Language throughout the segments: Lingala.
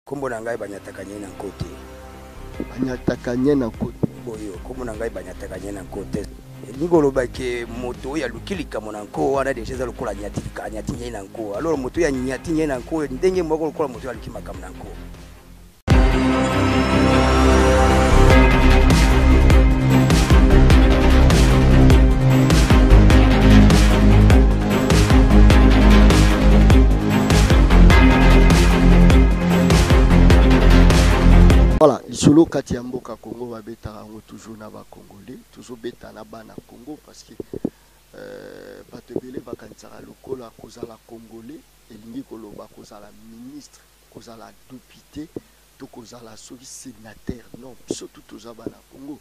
Kombo na ngai banyataka nye na nko te. Banyataka nye na nko te. Boyo, kombo na ngai banyataka nye na nko te. Elingi koloba ke moto oyo aluki likambo na nko wana deja eza lokola anyati anyati nye na nko. Alors moto oyo anyati nye na nko ndenge moko lokola moto oyo aluki makambo na nko. Voilà, lisolo kati ya mboka Congo babetaka yango toujours na ba Congolais, tozobeta na bana Congo parce que euh, bato ebele bakanisaka lokola kozala Congolais elingi koloba kozala ministre, kozala député to kozala soki senateur. Non, biso tout toza bana Congo.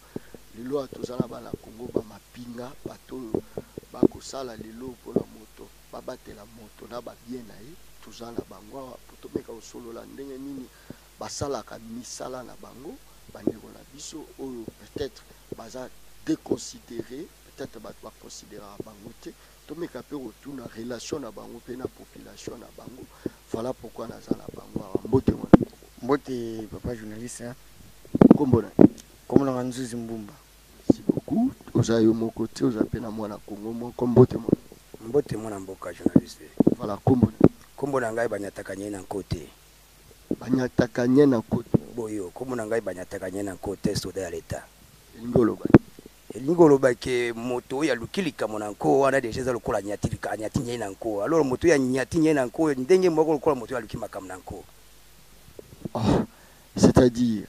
Lelo awa toza na bana Congo ba mapinga, bato oyo bakosala lelo mpona moto, babatela moto na ba bien na ye. Toza na bango awa po tomeka kosolola ndenge nini basalaka misala na bango, bandeko na biso oyo peut-être baza deconsidere, peut-être bato ba consideraka bango te. Tomeka pe kotuna relation na bango pe na population na bango. Voilà pourquoi naza na bango awa. Mbote mwana. Mbote papa journaliste. Kombo na? Kombo na nga Nzuzi Mbumba. Merci beaucoup. Oza yo moko te, oza pe na mwana Congo moko. Mbote mwana. Mbote mwana mboka journaliste. Voilà, kombo na? Kombo na ngai banyataka nye na nko te. Banyataka nye na nko te. Boyo, kombo na ngai banyataka nye na nko te, soda ya l'etat. Elingi oloba? Elingi koloba ke moto oyo aluki likambo na nko wana deja eza lokola anyati anyati nye na nko. Alors moto oyo anyati nye na nko ndenge moko lokola moto oyo aluki makambo na nko. Oh, c'est-à-dire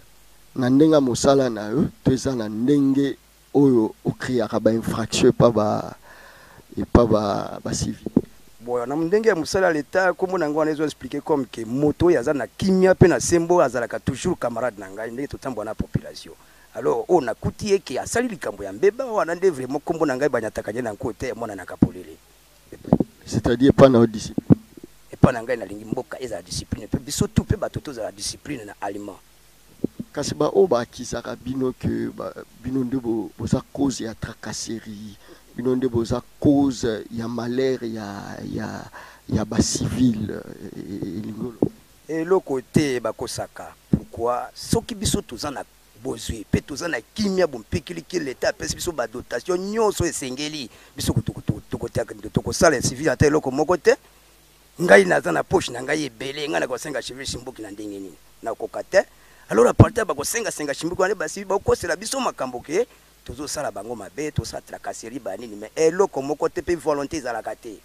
na ndenge ya mosala na yo to eza na ndenge oyo o creaka ba infraction epa ba epa ba ba civil? Bon, na ndenge ya mosala ya l'etat, kombo na ngai wana ezo expliquer comme que moto oyo aza na kimia pe na sembo azalaka toujours camarade na ngai ndenge totambola na population. Alors oyo nakuti ye ke asali likambo ya mbeba wana nde vraiment kombo na ngai banyataka nye na nko te emonanaka polele. C'est-à-dire epa na yo discipline? Epa na ngai nalingi mboka ezala discipline pe biso tout pe bato tozala discipline na aliment. Kasi ba oyo ba accusaka bino que bino nde boza cause ya tracasserie, bino nde boza cause ya malheur ya ba civils elingi oloba? Eloko te bakosaka pourquoi soki biso toza na bozwi pe toza na kimia bompikiliki l'etat apesi biso ba dotation nionso esengeli biso tokosala civil ata eloko moko te ngai naza na poche na ngai ebele ngai nakosenga civil simbuki na ndenge nini nakoka te alors à partir bakosenga senga simbuki wana basi bakosela biso makambo ke tozosala bango mabe tosala tracasserie banini mais eloko moko te pe volonté ezalaka te.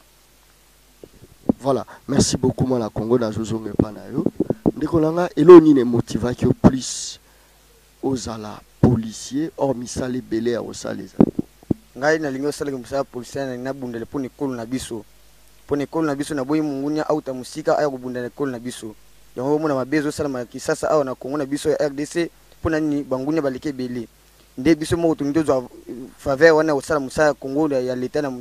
Voilà, merci beaucoup mwana Congo nazo zonga epa na yo. Ndeko na nga eloko nini emotivaki yo plus ozala policier or misala ebele ya kosala ezali? Ngai nalingi osalaka mosala ya policier nalingi nabundela mpo na ekolo na biso mpo na ekolo na biso naboyi mongunia auta mosika aya kobunda na ekolo na biso yango omona mabe ezosalama na Kinshasa awa na Congo na biso ya rdc mpo na nini bangunia baleki ebele nde biso moko tolingi tozwa faveur wana ya kosala mosala ya Congo ya l'etat na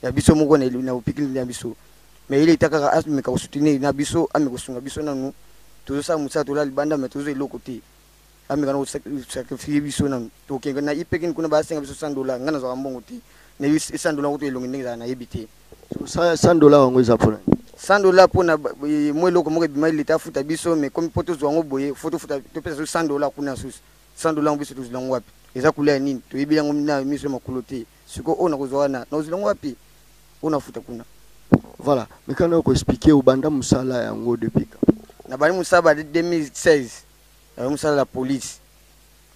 ya biso moko na na bopikili na biso mais ye l'etat kaka ameka kosoutenir na biso ameka kosunga biso nanu tozosala mosala tolala libanda mais tozwa eloko te ameka na kosacrifier biso nanu tokende na ipekini kuna basenga biso 100 dollars ngai nazwaka mbongo te nayebi 100 dollars kutu elongi ndenge ezalaka nayebi te. 100 dollars yango eza pona nini? 100 dollars pona mwa eloko moko ebimaki l'etat afuta biso mais comme po tozwa yango boye faut tofuta topesa so 100 dollars kuna susu 100 dollars yango biso tozwela yango wapi eza couleur ya nini toyebi yango na miso ya makolo te Sikoyo oyo nakozwa wana nakozwela yango wapi oyo nafuta kuna. Voilà, meka nayo ko expliquer obanda musala yango depuis quand? Nabandi musala ba 2016, nabandi musala la police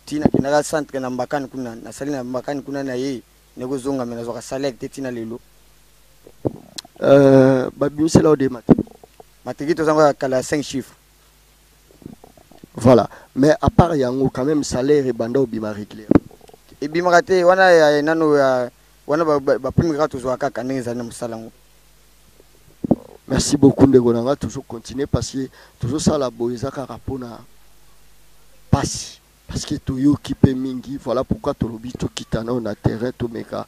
ti nakendaka centre na Mbakani kuna, nasali na Mbakani kuna naye naye kozonga mais nazwaka salaire te ti na lelo. Euh, babimisela yo de matricule? Matricule toza yango ya kala ya 5 chiffres. Voilà, mais à part yango quand même salaire ebanda obima régulièrement? Ebimaka te wana ya nano ya wana ba, ba, ba prime kaka tozwaka kaka ndenge ezali na mosala yango. Merci beaucoup ndeko na nga, tozo continuer parce que tozosala boye eza kaka mpona pasi parce que toyoki mpe mingi, voilà pourquoi tolobi tokita nao na terrain tomeka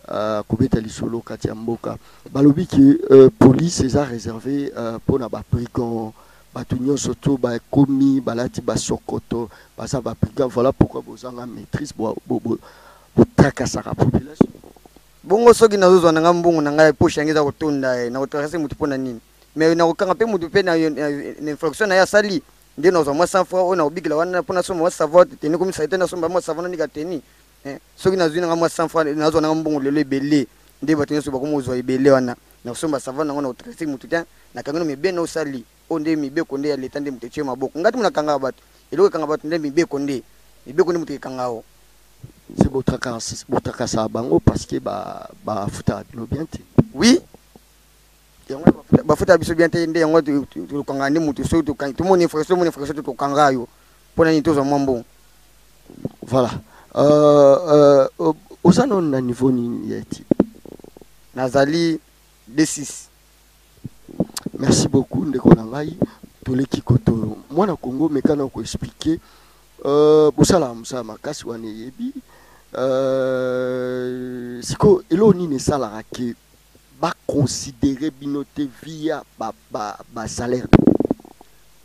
uh, kobeta lisolo kati ya mboka. Balobi ke uh, police eza réservé uh, mpona ba brigands Batu nionso tout ba komi balati ba sokoto baza ba brigands voilà pourquoi bozanga maitrise bo bo bo trakasaka population. Bongo soki nazo zwa na nga mbongo na ngai poche na ngai eza kotonda eh, nako tracasser mutu pona nini? Mais nako kanga pe mutu pe na, na, na infraction na ye asali. Nde nazwa mwa 100 francs oyo nakobikela wana mpo nasomba mwa savon, teni komisa te, nasomba mwa savon nanika teni. Soki nazwi nanga mwa 100 francs, nazwa nanga mbongo lelo ebele nde bato nyonso bakomi kozwa ebele wana, nakosomba savon nango, nakotrese motu te, nakangi no mibene osali oyo nde mibeko nde ya leta nde moto etie maboko. Ngai te moto nakangaka bato, eloko ekanga bato nde mibeko, nde mibeko nde moto ekanga o. Se botrakasaka bango parce que bafutaka bino bien te? Oui, yango bafutaka biso bien te, nde yango tokangaka nde motu. Soki tomoni infraction, tomoni infraction te, tokanga yo. Mpo nani? Tozwa mwa mbongo. Voilà. Oza nano na niveau nini ya étude? Nazali D6. Merci beaucoup, ndeko na ngai. Toleki koto mwana Congo, mekana koexpliquer. Bosalaka mosala makasi wana, eyebi sikoyo eloko nini esalaka ke baconsidérer bino te via basalaire?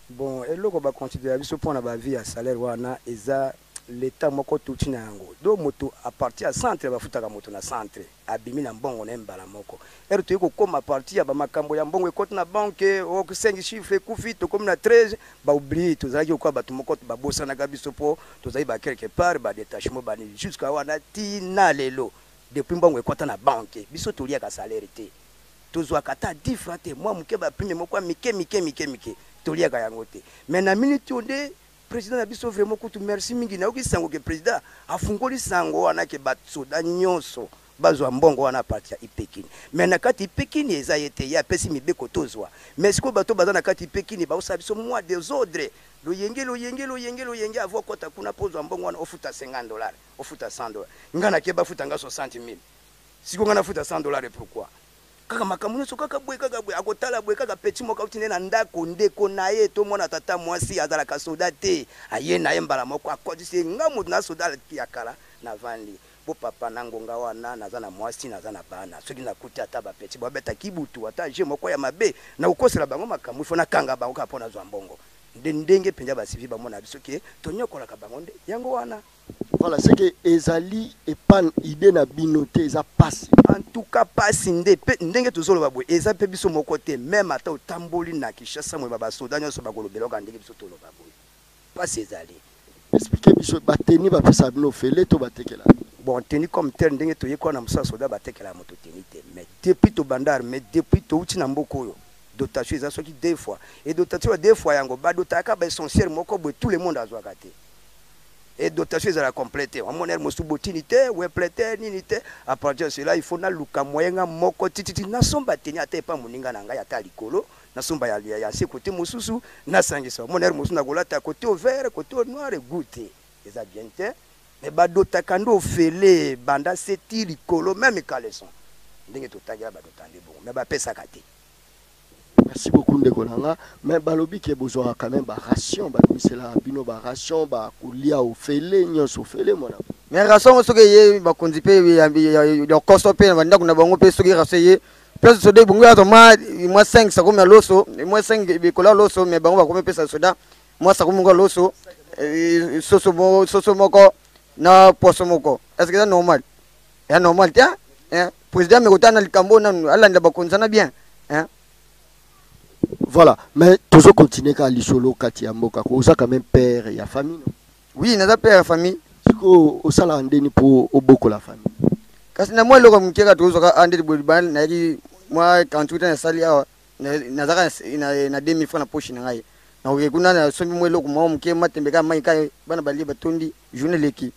Bon, eloko baconsidéra biso mpona bavie ya salaire wana eza leta moko tuti na yango. Do moto à partir ya centre, bafutaka moto na centre, abimi na mbongo na ye mbala moko. Ere toyei kokóma partir ya bamakambo ya mbongo ekoti na banque, 5 chiffre ekufi, tokómi na 13, baoublie. Tozalaki kokoa bato moko babosanaka biso mpo tozali ba quelque part badétachement bani jusqu'à wana ntina lelo. Depuis mbongo ekɔta na banque, biso toliaka salaire te, tozwaka ata 10 francs te. Mwa moke, baprime moko ya mike mike mike mike, toliaka yango te. Mais na minute oyo nde président na biso vraiment kutu merci mingi. Nayoki sango ke président afungoli sango wana ke basoda nyonso bazwa mbongo wana parti ya Ipekini. Mais na kati Ipekini eza ye te, ye apesi mibeko tozwa. Mais sikoyo bato baza na kati Ipekini baosala biso mwa désordre, loyenge loyenge loyenge loyenge. Avo okɔta kuna mpo ozwa mbongo wana, ofuta 50 $, ofuta 100 $. Nga nake, bafuta nga 60 000. Sikoyo nga nafuta 100 $, pourquoi? Kaka makambo nyonso kaka boye, kaka boye. Akotala boye kaka petit moko auti nde na ndako, ndeko na ye to mwana tata mwasi azalaka soda te, aye na ye mbala moko akotisi ye. Nga moto na soda ya kala, navandi bo papa na ngonga wana, naza na mwasi, naza na bana. Soki nakuti ata bapetits babeta kibutu, ata je moko ya mabe, nakokosela bango makambo, ifo nakanga bango kaka mpo nazwa mbongo. Nde ndenge mpenza bacivils bamona biso ke tonyokolaka bango, nde yango wana. Voilà, c'est que ezali epan idée na bino te, eza pasi. En tout cas pasi nde mpe ndenge tozoloba boye, eza mpe biso moko te. Même ata otamboli na Kinshasa moyeba, basoda nyonso bakolobelaka ndenge biso toloba boye, pasi ezali. Explique biso, bateni bapesaka bino ofele to batekela? Bon, tenue comme tel, ndenge toyekola na mosala soda, batekela moto tenue te. Mais depuis tobanda armée, depuis touti na mboka oyo, dotation eza soki deux fois. E dotation ya deux fois yango, badotaka baessentiel moko boye, tout le monde azwaka te. E dotation ezala complète te. Omona ere mosusu botini te, weple te, nini te. À partir de cela, il faut naluka moyen nga moko tititi, nasomba tenue ata epa moninga na ngai, ata likolo nasomba ya se kote mosusu nasangisa. Omona ere mosusu nakolata kote au vert, kote au noir, goût te, eza bien te. Mais badotaka nde ofele banda seti likolo, même caleçon, ndenge totangela, badota nde bongo, mais bapesaka te. Merci beaucoup, ndeko na nga. Mais balobi ke bozwaka quand même baration, babimiselaka bino baration, bakolia ofele nyonso ofele, mwana. Mais ration yango soki eye, bakonzi mpe ya koso mpe na bandako na bango mpe, soki ration eye, place soda ebongi azwa mwa 5 sakomi ya loso, mwa 5 bikola loso. Mais bango bakomi pesa soda mwa sako moko ya loso, soso moko na poisson moko. Est ce que eza normal? Ya normal te, hein? Président me kotala na likambo nanu, alandela bakonzi wana bien, hein? Voilà, mais tozo continuer kaka lisolo kati ya mboka. Oza quand même père ya famille, non? Oui, naza père ya famille. Sikoyo osalaka ndeni mpo obokola famille? Kasi na mwa eloko moke kaka tozwaka awa, ndeti boye nayaki mwa 48 ans nasali awa, nazaka na 2000 francs na poche na ngai. Nakoke kuna, nasombi mwa eloko mwa moke, matembe kaka, mai kaka, bana balie, batondi, journée eleki.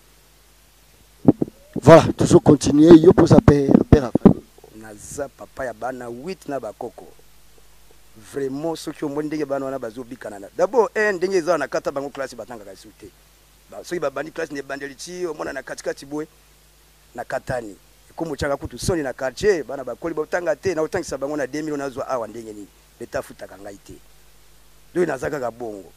Voilà, tozo continuer. Yo mpoza père ya famille? Naza papa ya bana 8 na bakoko. Vraiment, soki omoni ndenge bana wana bazobikana na d'abord un ndenge eza na kata bango, classe batangaka lisusu te. Soki babandi classe na ebandeli ti omona na katikati boye na katani, ekomi otyaka kutu soni na quartier. Bana bakoli, botanga te. Na otangisa bango na 2000 nazwa awa ndenge nini? Leta afutaka ngai te, donc naza kaka bongo.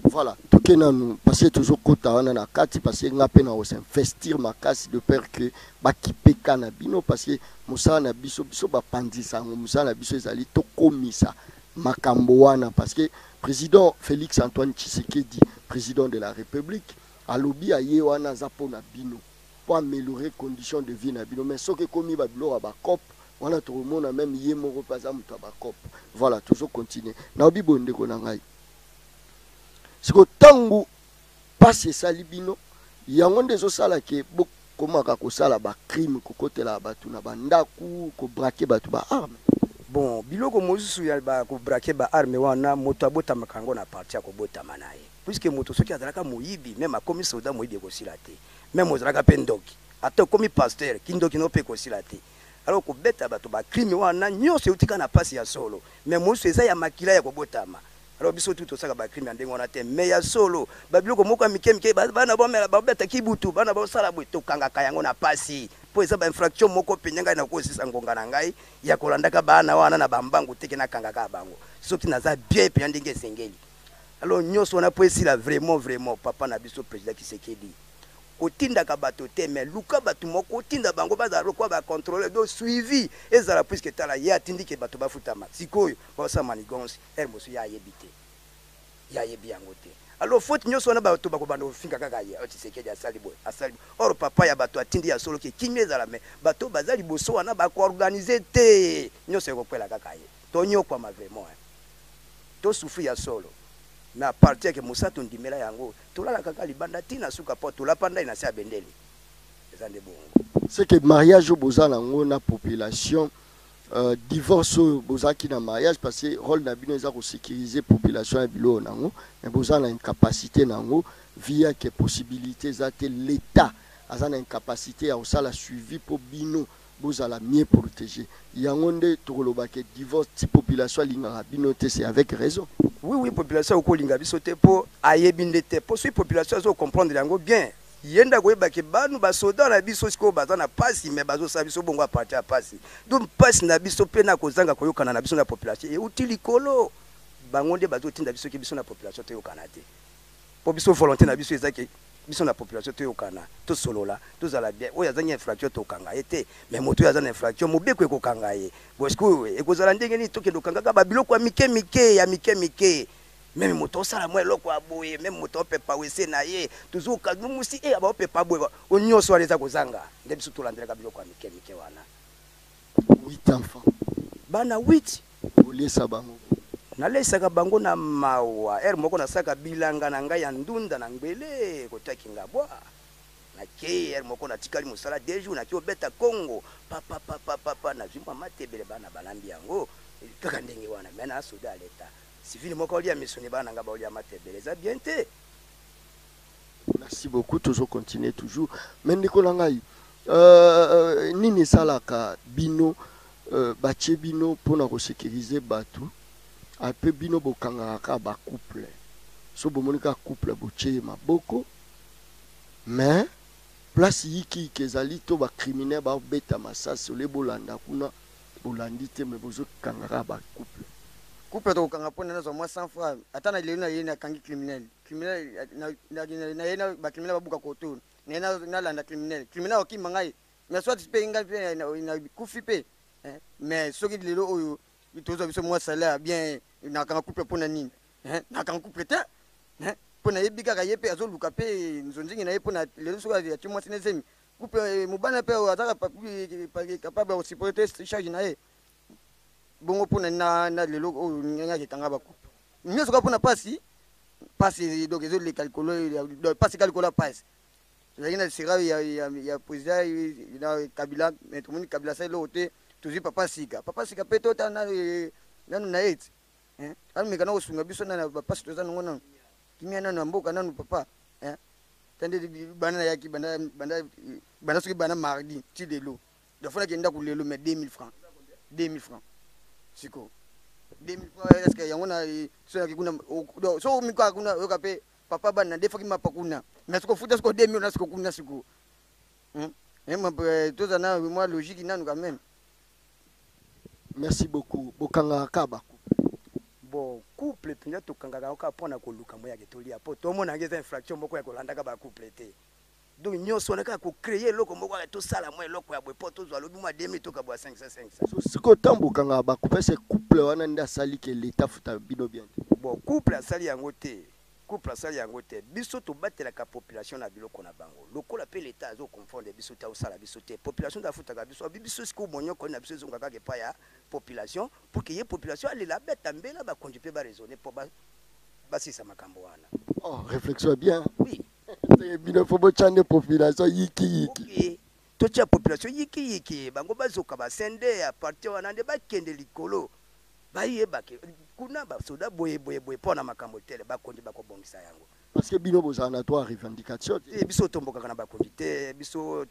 Voilà, toke nanu parce que tozokota wana na kati, parce que nga mpe na kosinvestir makasi de peur que bakipeka na bino, parce que mosala na biso, biso bapanzisa yango, mosala na biso ezali tokomisa makambo wana, parce que président Félix Antoine Tshisekedi, président de la République, alobi aye wana aza mpo na bino, mpo améliorer condition de vie na bino. Mais soki ekomi babiloko ya bacope wana, tokomona même ye moko mpe aza moto ya bacope. Voilà, tozocontinue. Naobi boye, ndeko na ngai. Sikoyo ntango mpasi esali bino, yango nde ezosala ke bokomaka kosala bacrime, kokotela bato na bandako, kobraquer bato baarme. Bon, biloko mosusu ya bakobraquer baarme wana, moto abotamaka yango na parti ya kobotama na ye, puisque moto soki azalaka moyibi, même akomi soda, moyibi ekosila te. Même ozalaka mpe ndoki, ata okomi pasteur, kindoki no mpe ekosila te. Alors kobeta bato, bacrime wana nyonso eutika na mpasi ya solo, mais mosusu eza ya makila ya kobotama. Alors biso tu tosaka bacrime ya ndenge wana te, mais ya solo babiloko moko ya mike mike, bana bomela, babeta kibutu, bana bosala boye, tokangaka yango na pasi, mpo eza bainfraction moko mpenza. Ngai nakosisa ngonga na ngai ya kolandaka bana wana na bambangu teke nakangaka bango soki naza bien mpenza ndenge esengeli. Alors nyonso wana mpo esila vraiment, vraiment, papa na biso président Tshisekedi, kotindaka bato te, mais luka bato moko otinda bango bazala lokola bacontrôle, donc suivi ezala, puisque tala, ye atindiki bato bafutama, sikoyo baosala manigance ere mosusu, ye ayebi te, ye ayebi yango te. Alors faute nyonso wana, bato bakobanda kofinga kaka ye: Tshisekedi asali boye, asali boye. Or papa ya bato atindi ya solo ke kimia ezala, mais bato baza liboso wana bakoorganiser te, nyonso ekokwela kaka ye. Tonyokwama vraiment, tosouffrir ya solo, mais à partir ke mosala tondimela yango, tolala kaka libanda ntina suka, mpo tolapa ndai na se ya bendele, eza nde bongo. C'est que mariage oyo boza nango na population, divorce oyo bozalaki na mariage, parce que rôle na bino eza kosécuriser population ya biloko nango, mais boza na incapacité nango via ke possibilité eza te, l'État aza na incapacité ya kosala suivi mpo bino bozala mieux protégé. Yango nde tokoloba ke divorce ti population alingaka bino te, c'est avec raison. Oui, population okolinga biso te mpo ayebi nde te, mpo soki population azocomprendre yango bien, ye nde akoyebaki banu basoda na biso sikoyo baza na pasi, mais bazosala biso bongo à partir ya pasi. Donc pasi na biso mpe na kozanga koyokana na biso na population euti likolo. Bango nde bazotinda biso ke biso na population toyokana te, mpo biso volonté na biso ezaki biso na population toyokana, tosolola, tozala bien. Oyo azangi infraction, tokanga ye te, mais moto oyo aza na infraction, mobeko ekokanga ye. Bon, sikoyo ekozala ndenge nini tokende okangaka babiloko ya mike mike, ya mike mike? Même moto osala mwa eloko ya boye, même moto opepa wese na ye, toujours musi e baopepa boye, o nyonso wana eza kozanga nde biso tolandelaka biloko ya mike mike wana. Huit enfants. Bana 8. Oliesa bango? Nalesaka bango na mawa. Ere moko nasalaka bilanga na ngai ya ndunda na ngbele kotakinga bwa, nakei ere moko natikali mosala 2 jours, naki obeta Kongo papapapapapa, nazwi mwa matebele, bana balambi yango kaka ndenge wana. Mais na soda ya leta civile moko olia misuni, bana na ngai baolia matebele, eza bien te. Merci beaucoup. Toujours continuer toujours, mais ndeko na ngai, nini esalaka bino batie bino mpona kosécuriser bato, ape bino bokangaka kaka bacouple? So bomoni kaka couple, botie ye maboko, mais place yikiyiki ezali to bacriminel babeta masasi, ole bolanda kuna, bolandi te, mais bozokanga kaka bacouple. Couple tokokanga mpona nazwa mwa 100 francs. Ata na lelo na ye nakangi criminel, criminel na ye, bacriminel babuka koto na ye, nalanda criminel, criminel akokima ngai, mais soit mpe ngai mpe nakufi mpe. Mais soki lelo oyo tozwa biso mwa salaire bien, nakanga couple mpona nini? Nakanga couple te mpo nayebi kaka ye mpe azoluka mpe nzonzingi na ye, mpo na lelo soki atie mwasi na ezemi, couple mobali mpe azaka capable ya kosupporter charge na ye bongo. Mpona na lelo oyo ndenge akekanga bacouple nyonso kaka mpona pasi, pasi, donc ezoleka likolo, pasi ka likolo ya pasi. Tozalaki na sera ya président na Kabila, mais tomoni Kabila asali eloko te. Tozwi papa sika, papa sika mpe totala nanu na ye ti ameka na kosunga biso na bapasi toza nango nanu, kimia nanu ya mboka nanu. Papa tande bana nayaki banda soki banda mardi ti lelo, donc fo nakende ndako lelo, mais 2000 francs, 2000 francs siko, 2000 francs, est ce que yango na so naki kuna? So mikaka kuna, oyoka mpe papa bana defaki mapa kuna, mais siko futa siko 2000 na siko kuna siko, toza na mwa logique nanu quand même. Merci beaucoup. Bokangaka kaka bacouple? Bon, couple mpenza tokangaka yango kaka mpona koluka moyake tolia, mpo tomonaka eza infraction moko ya kolandaka bacouple te. Donc nyonso wana kaka kocréer eloko moko kaka, tosala mwa eloko ya boye mpo tozwa lobi mwa 2000, tokabwa 500 500. So sikoyo ntango bokangaka bacouple, ese couple wana nde asali ke leta afuta bino bien te? Bon, couple asali yango te, couple asali yango te. Biso tobatelaka population na biloko na bango, lokola mpe leta azoconfondre biso te, aosala biso te, population nde afutaka biso. Abi biso sikoyo monyoko na biso ezonga kaka epai ya population, pour que ye population alela, abeta mbela, bakonzi mpe baraisonne mpo basilisa makambo wana. Oh, réflexion ya bien. Oui. Bino fo botya nde population yikiyiki. Okay. Totya population yikiyiki, bango bazoka basende ya parti wana nde bakende likolo, bayebake kuna basoda boye boye boye mpo na makambo tele bakonzi bakobongisa yango. Parce que bino bozala na droit revendication te. Biso tombokaka na bakonzi te, biso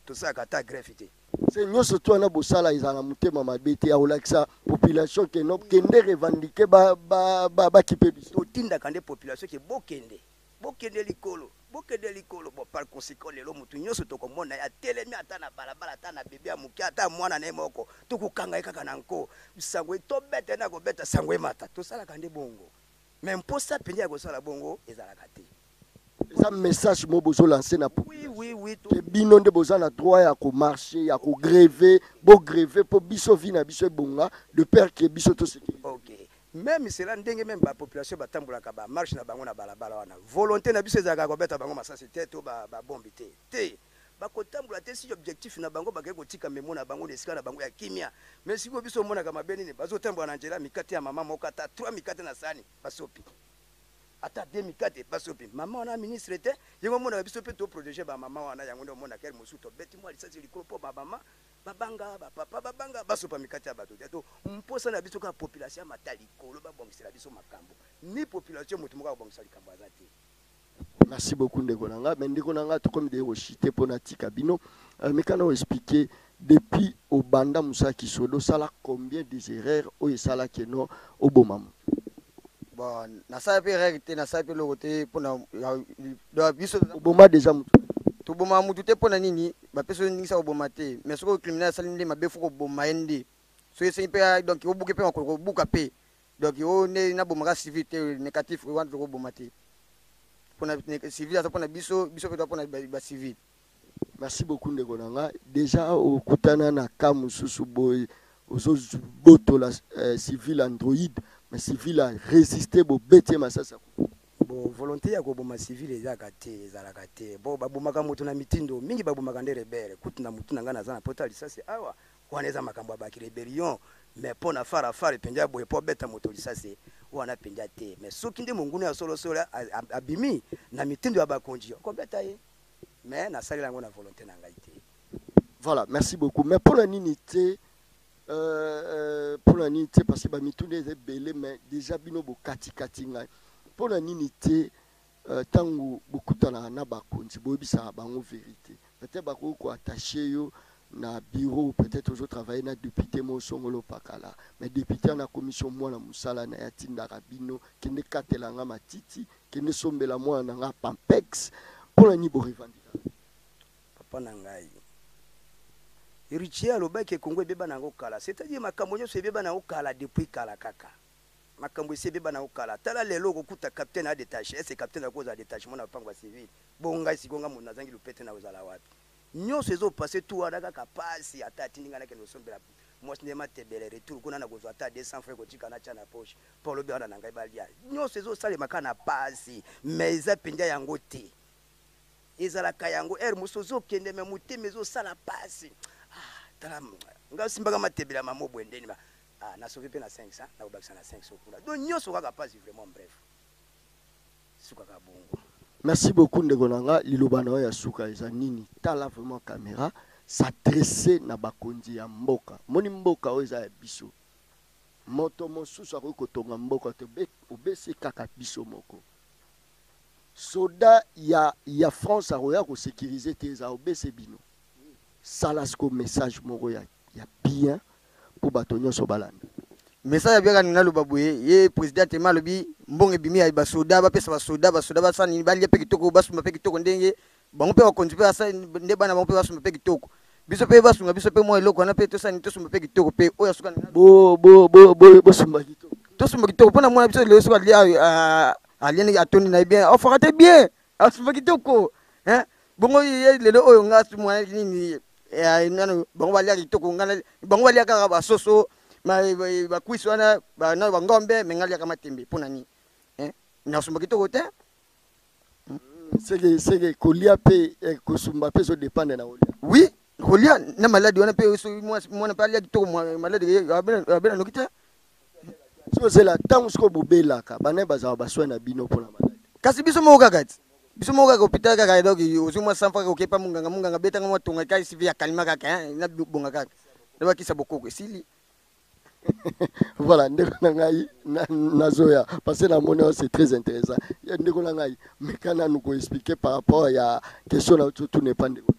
tosalaka ata greffe te. Se nyonso to wana bosala ezala na motema mabe te ya kolakisa population ke no kende revendiquer bakipe biso. Totindaka nde population ke bokende, bokende likolo, bokende likolo. Bon, par conséquent lelo motu nyonso tokomona ye atelemi ata na balabala, ata na bebe ya moke, ata mwana na ye moko, tokokanga ye kaka na nko, sango tobeta ye na kobeta, sango emata. Tosalaka nde bongo, mais mposa mpenza ya kosala bongo ezalaka te. Eza message moko bozo lancer na Oui, oui, oui, ke bino nde boza na droit ya komarche, ya kogreve, bogreve mpo biso vie na biso ebonga, de peur ke biso to sécurité. Ok, même cela ndenge même bapopulation batambolaka bamarche na bango na balabala wana, volonté na biso ezalaka kobeta bango masasi te to babombi te te. Bakotambola te si objectif na bango bakei kotika memo na bango na esika na bango ya kimia. Mais sikoyo biso omonaka mabe nini? Bazotambola na nzela, mikate ya mama moko, ata 3 mikate na sani basopi, ata 2 mikate basopi. Mama wana ministre te, yango omonaka biso mpe toprotege bamama wana. Yango nde omonaka ere mosusu tobeti mwa lisasi likolo mpo bamama babanga, bapapa babanga, basopa mikate ya bato te. To mposa na biso kaka population ya mata likolo babongisela biso makambo. Ni population moto moko akobongisa likambo aza te. Merci beaucoup ndeko na nga. Mais ndeko na nga, tokomi de koshite mpo natika bino. Meka na oexpliquer depuis obanda mosala kisodo, osala combien des erreurs oyo esalaki no oboma moto? Bon, nasala mpe erreur te, nasala mpe eloko te mpona biso. Oboma déjà moto? Tobomaka motu te. Mpona nini bapesi oyo ndingisa koboma te? Mais soki criminel asali nde mabe, fo koboma ye nde. Soki esengi mpe donc obuki mpe makolo, kobuka mpe. Donc oyo nde nabomaka civil te, négatif wana tokoboma te. Mpona civil aza mpona biso, biso mpe toza mpona bacivil. Merci beaucoup ndeko na nga. Déjà okutana na ka mosusu boye, ozobotola civil android, mais civil a résisté, bobeti ye masasi? Bon, volonté ya koboma civil ezalaka te, ezalaka te. Bon, babomaka moto na mitindo mingi, babomaka nde rebelle. Kutu na motu na ngai naza na pota lisasi awa, wana eza makambo ya baki rébellion. Mais mpo na farafara mpenza ya boye mpo abeta moto lisasi wana mpenza te. Mais soki nde monguna ya solosolo abimi na mitindo ya bakonzi, okobeta ye. Mais nasalela yango na volonté na ngai te. Voilà, merci beaucoup. Mais mpona nini te, mpona nini te, parce que bamituna eza ebele, mais déjà bino bokatikati ngai, mpona nini te ntango bokutanaka na bakonzi boyebisaka bango vérité? Peut-être bakoki koattache yo na bureau, peut-être ozotravaille na député mo songolo pakala, mais député wana commission mwana mosala na ye atindaka bino: kende katela nga matiti, kende sombela mwana na nga pampex. Mpona nini borevandikaka? Papa na ngai, Héritier alobaki Kongo ebeba na yango kala, c'est-à-dire makambo nyonso ebeba na yango kala, depuis kala kaka makambo esi ebeba na yango kala. Tala lelo okokuta capitaine adétaché ese capitaine akozala détachement na lopango ya civil. Bongo ngai sikoyo, nga moto nazangi lupete, na kozala wapi? Nyonso ezopase tu wana kaka pasi. Ata atindi ngai nakende kosombela mwasi nde matebele, retour kuna na kozwa ata 200 francs kotika natya na poche mpo alobi wana na ngai balia. Nyonso ezosalema kaka na pasi, mais eza mpenza yango te. Ezalaka yango heure mosusu ozokende, me motema ezosala pasi. Ah, tala ngai osimbaka matebele ya mama boye ndeni ah, nasoki mpe na 500, nakobakisa na 500 kuna. Donc nyonso kaka pasi vraiment. Bref, sukaka bongo. Merci beaucoup ndeko na nga. Liloba na yo ya suka eza nini? Tala vraiment caméra, s'adresse na bakonzi ya mboka. Moni mboka oyo eza ya biso, moto mosusu akoki kotonga mboka te, obesi kaka biso moko. Soda ya France akoya kosécuriser te, eza obese bino. Sala siko message moko ya bien mpo bato nyonso balanda. Message abiaka nini? Naloba boye: ye président tema alobi mbongo ebimi ya basoda, bapesa basoda, basoda basala nini? Balia mpe kitoko, basumba mpe kitoko, ndenge bango mpe bakonzi mpe basala nde bana bango mpe basumba mpe kitoko. Biso mpe basunga biso mpe mwa eloko wana mpe tosala nini? Tosumba mpe kitoko. Mpe oyo asuka, bosumba kitoko. Tosumba kitoko mpona mwana biso. Lelo soki alia, alia ndenge atondi na ye bien, afaka te bien, asumba kitoko. Bongo ye lelo oyo nga mwana nini nano, bango baliaka kitoko, nga bango balia kaka basoso, bakwisi wana na bangombe, me nga aliaka matembe. Mpo na nini nasumba kitoko te? Seke kolia mpe kosumba mpe ezodépendre na kolia. Oui, kolia na maladi wana mpe. Soki mwana mpe alia kitoko, maladi abela noki te. Soki ozela ntango sikoyo bobelaka, bana bazala basoin na bino mpona maladi? Kasi biso moko kaka ti biso moko kaka hôpital kaka, donc ozwi mwa 100 francs, okepa munganga, munganga betanga mwa tonga kaka, esivi ya kalima kaka hein, na bonga kaka na bakisa bokoko esili. Voilà, ndeko na ngai, nazoya parce que namoni oyo c'est très intéressant. Ya ndeko na ngai, meka nanu koexpliquer par rapport ya question na totuna epa ndeko.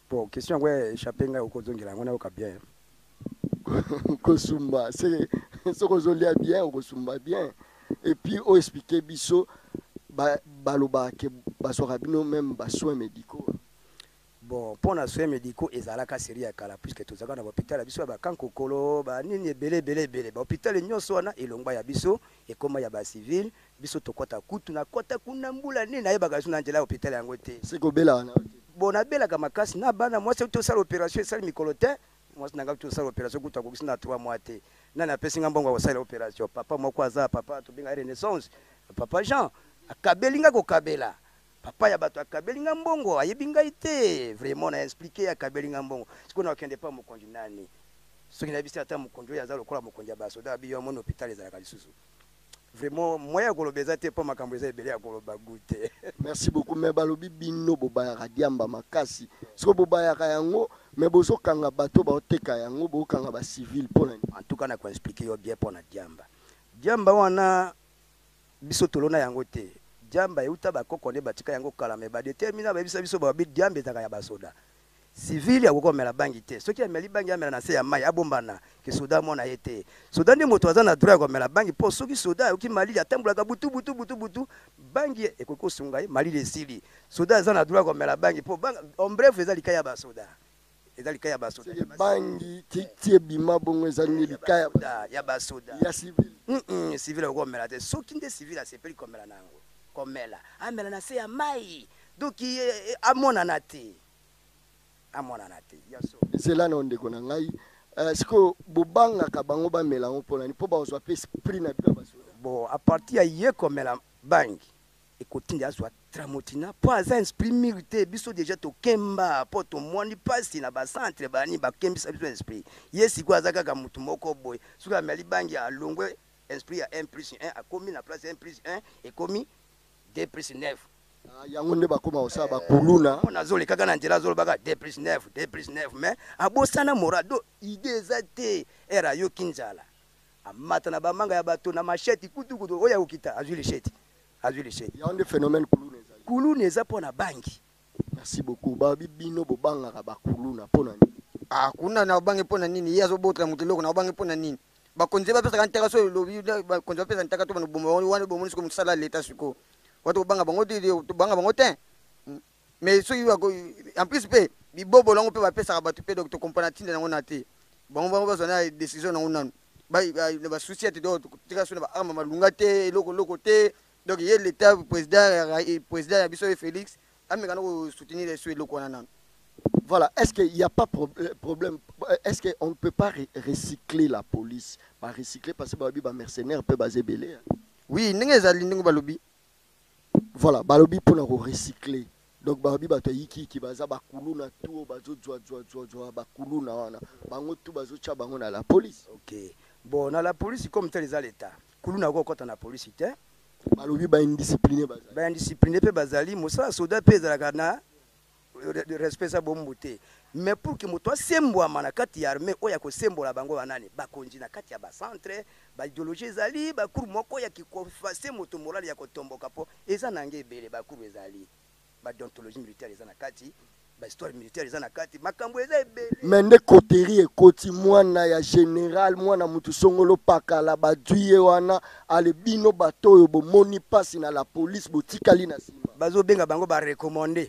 Bon, question yango échappe ngai, okozongela yango, nayoka bien. Kosumba, c'est soki ozolia bien, okosumba bien. Et puis oexpliquer biso, balobaka ke bazwaka bino même basoins médicaux. Bon, mpo na soins médicaux, ezalaka série ya kala, puisque tozalaka na bahôpital ya biso ya bakankokolo, banini ebele ebele ebele. Bahôpital nyonso wana elongwa ya biso, ekóma ya bacivile. Biso tokɔta kutu, nakɔta kuna mbula nini, nayebaka biso na nzela ya hôpital yango te. Soki obelaka na yo te? Bon, nabelaka makasi na bana. Mwasi tosala opération, esali mikolo te. Mwasi na ngai tosala opération kutu akokisi na 3 mois te. Nani apesi nga mbongo ya kosala opération? Papa moko aza papa, tobenga Renaissance, papa Jean, akabeli nga, kokabela papa ya bato, akabeli nga mbongo, ayebi ngai te. Vraiment, na expliquer, akabeli nga mbongo. Sikoyo nakende pa mokonzi nani? Soki nayebisi ata mokonzi oyo aza lokola mokonzi ya basoda, abi yo amoni hôpital ezalaka lisusu. Vraiment, moyen ya koloba eza te, mpo makambo eza ebele ya koloba gu te. Merci beaucoup. Mais balobi bino bobayaka diamba makasi. Soki bobayaka yango, mais bozokanga bato baoteka yango, bokanga bacivile, mpo na nini? En tout cas, na koexpliquer yo bien mpo na diamba. Diamba wana, biso tolona yango te. Diamba euta bakoko nde batika yango kala, mais badéterminer, bayebisa biso, babi diamba ezalaka ya basoda. Civile akoki komela bangi te. Soki ameli bangi, amela na se ya mai, abombana ke soda amona ye te. Soda nde moto aza na droit ya komela bangi, mpo soki soda ayoki malili, atambolaka butu butu butu butu, bangi ekoki kosunga ye, malili esili. Soda aza na droit ya komela bangi mpo en bref, eza likaya ya basoda, eza likaya ya basoda. Seke bangi ti ebima bongo, eza nde likaya ya basoda. Ya civile? Civile akoki komela te. Soki nde civile asepeli komela na yango, komela, amela na se ya mai, donc amonana te, amonana te ya so. Nzela na ndeko na ngai, sikoyo bobangaka bango bamela yango mpo nani? Mpo bazwa mpe esprit na bino ya basoda? Bon, à partir ya ye komela bangi, ekotinda azwa tramotina, mpo aza esprit mûr te. Biso déjà tokemba, mpo tomwani mpasi na bacentre bani bakembisa biso esprit. Ye sikoyo aza kaka motu moko boye. Soki ameli bangi, alongwe esprit ya 1 plus 1, akomi na place 1 plus 1 ekomi 2 plus 9. Ah, yango nde bakóma kosala bakuluna. Mpo nazoleka kaka na nzela, azolobaka 2 plus 9, 2 plus 9, mais abosana moral do idée eza te. Ere ayoki nzala, amata na bamanga ya bato na machette, kutukutu oyo akokita, azwi lisheti, azwi lisheti. Yango nde phénomène kuluna ezali. Kuluna eza mpo na bangi. Merci beaucoup. Babi bino bobangaka bakuluna, mpo na nini? Ah, kuna na obangi mpo na nini? Ye azobotela moto eloko, na obangi mpo na nini? Bakonzi bapesaka ntaka, so elobi bakonzi bapesa ntaka to banoboma wana, bomoni sikoyo mosala leta. Sikoyo wata kobanga bango te, tobanga bango te. Mais soki en plus mpe bibobolo yango mpe bapesaka bato mpe, donc tokomprendre ntinda yango na te. Bango bazwa na décision nango nanu na basusi ete donc tika so na baarme malunga te, eloko eloko te. Donc ye l'état, président ya biso ye Félix, ameka na kosoutenir so eloko wana nanu. Voilà, est-ce qu'il n'y a pas problème? Est-ce qu'on ne peut pas recycler la police? Bah, recycler parce que bah, mercenaires peuvent baser belé. Oui, ndenge ezali, ndenge balobi. Voilà, balobi pour recycler. Donc balobi bato yiki ki baza bakuluna tout bazo zwa zwa zwa zwa bakuluna wana. Bango tout bazo tia bango na la police. OK. Bon, na la police comme tel eza l'état. Kuluna ko kota na police te. Balobi ba indiscipliné bazali. Ba indiscipliné pe bazali, mosala soda pe ezalaka na respect, eza bombu te. Mais pour que moto asembwama na kati ya armée, oyo akosembola bango banani? Bakonzi na kati ya bacentre, baidéologie ezali, bacours moko ya kikofase moto morale ya kotomboka, mpo eza na nge ebele. Bacours ezali, badéontologie militaire eza na kati, bahistoire militaire eza na kati, makambo eza ebele. Mais nde coterie ekoti, mwana ya général, mwana mutu songolo pakala, badwi ye wana. Ale bino bato oyo bomoni mpasi na la police, botikali na nsima. Bazobenga bango barecommander.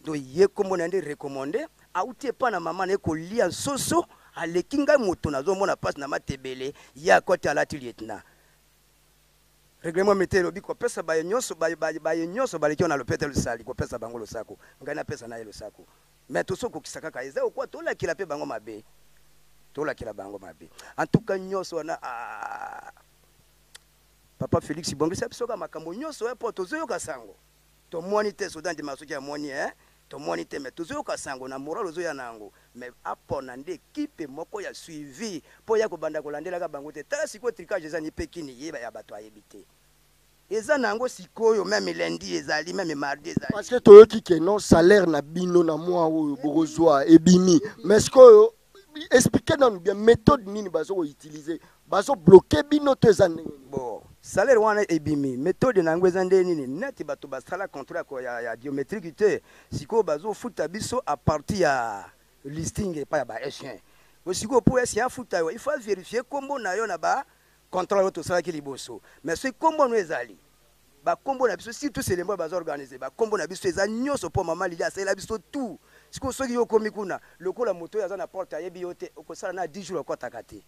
Donc ye kombo na ye nde recommandé, auti epa na mama na ye kolia nsoso, aleki ngai moto nazomona mpasi na matebele. Ye akoti, alati lieutenant. Règlement militaire elobi kopesa baye nyonso, baye nyonso baleki wana lopete losali, kopesa bango losako. Ngai napesa na ye losako, mais tosokokisa kaka eza okwa tolakela mpe bango mabe, tolakela bango mabe. En tout cas, nyonso wana, ah, papa Félix, bongisa biso kaka makambo nyonso oyo, mpo tozoyoka sango, tomoni te. Soda ndima soki amoni e tomoni te, mais tozoyoka sango na moral ozoya na yango. Mais apona nde ekipe moko ya suivi mpo ya kobanda kolandelaka bango te. Tala sikoyo, trucage eza ni mpe kini ye ya bato ayebi te. Eza na yango sikoyo, même lundi ezali, même mardi ezali. Parce que toyoki ke non, salaire na bino na mwa oyo bokozwa ebimi, mais sikoyo explique nanu bien méthode nini bazo koutiliser, bazobloquer bino to eza ndenge nini? Bon, salaire wana ebimi, méthode na yango eza nde nini? Neti bato basala contrôle ya biométrique te, sikoyo bazofuta biso à partir ya listing epai ya baechien. Sikoyo mpo esi afuta yo, il faut vérifier nkombo na yo na ba contrôle oyo tosalaki liboso. Mais soki nkombo no ezali, bakombo na biso, surtout Selembo baza organise, bakombo na biso eza nyonso, mpo mama Lili asalela biso tout. Sikoyo soki yo okomi kuna, lokola moto oyo aza na porte ayebi yo te, okosala na 10 jours okɔtaka te.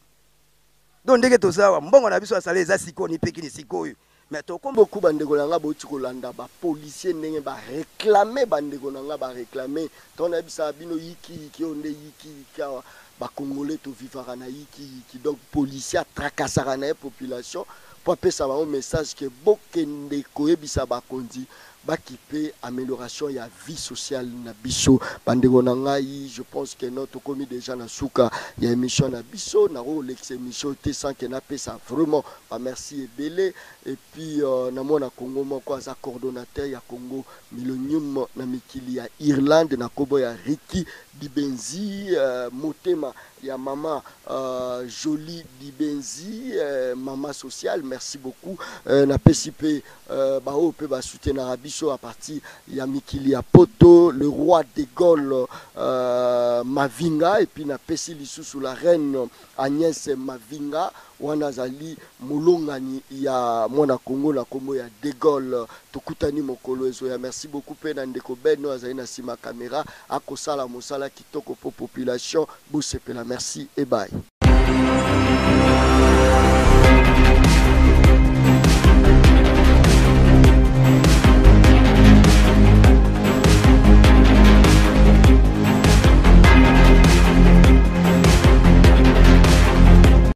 Donc ndenge toza awa, mbongo na biso asala eza sikoyo nipekini sikoyo, mais tokombo. Beaucoup bandeko na nga bauti kolanda bapolicier ndenge baréclame. Bandeko na nga baréclame, ntango nayebisaka bino yikiyiki oyo nde yikiyiki awa, bacongolais tovivaka na yikiyiki. Donc policier atrakasaka na ye population mpo apesa bango message ke bokende koyebisa bakonzi bakipe amélioration ya vie sociale na biso. Bandeko na ngai, je pense que no tokomi déjà na suka ya émission na biso. Nakolekisa émission te sans ke napesa vraiment bamerci ebele. Et puis namona Congo moko aza coordonnateur ya Congo Millennium na mikili ya Irlande, na nkombo ya Riki Dibenzi, motema ya mama Jolie Dibenzi, mama sociale, merci beaucoup. Napesi mpe baoyo mpe basoutenaka biso à partir ya mikili ya Poto, le roi de Gaulle Mavinga. Et puis napesi lisusu la reine Agnès Mavinga, wana azali molongani ya mwana Congo na nkombo ya de Gaulle. Tokutani mokolo ezoya. Merci beaucoup mpe na ndeko Ben oyo azali na nsima caméra, akosala mosala kitoko mpo population bosepela. Merci et bye.